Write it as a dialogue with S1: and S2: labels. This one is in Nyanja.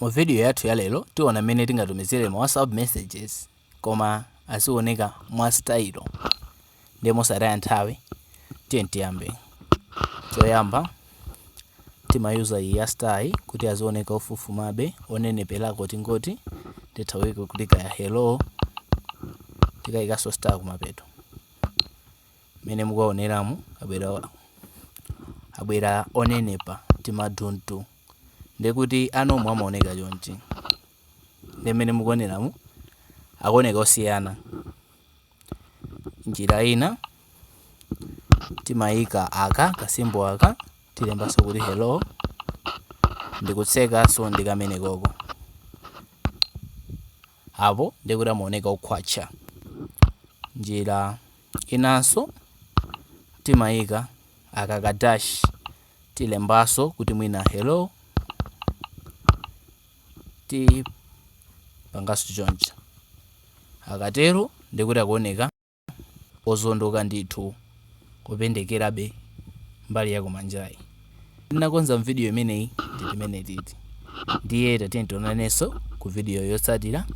S1: Mu video yathu ya lero tiona mmene tingatumizire ma WhatsApp messages koma azioneka mwa style. Ndiye mosataya nthawi, tiye tiyambe. Choyamba timayuza iyi ya star kuti azioneka ofufumabe, oneneperako. Tingoti tithawike kuti kaya hello, tikayikanso star kumapeto. Mmene mukuwaoneramu, abwera, abwera onenepa timaduntu, ndekuti anomwe amaoneka chonchi. Ndi mmene mukuoneramu, akuoneka osiyana. Njira ina, timayika aka ka symbol aka, tilembanso kuti hello, ndikutsekanso ndi kamene koko apo, ndikuti amaoneka okhwacha. Njira inanso, timayika aka ka dash, tilembanso kuti mwina hello, tipanganso chonchi. Akatero ndikuti akuoneka ozondoka ndithu, kupendekerabe mbali yakumanjayi. Ndinakonza video imeneyi ndi timene titi. Ndiye tatiye tionanenso ku video yotsatira.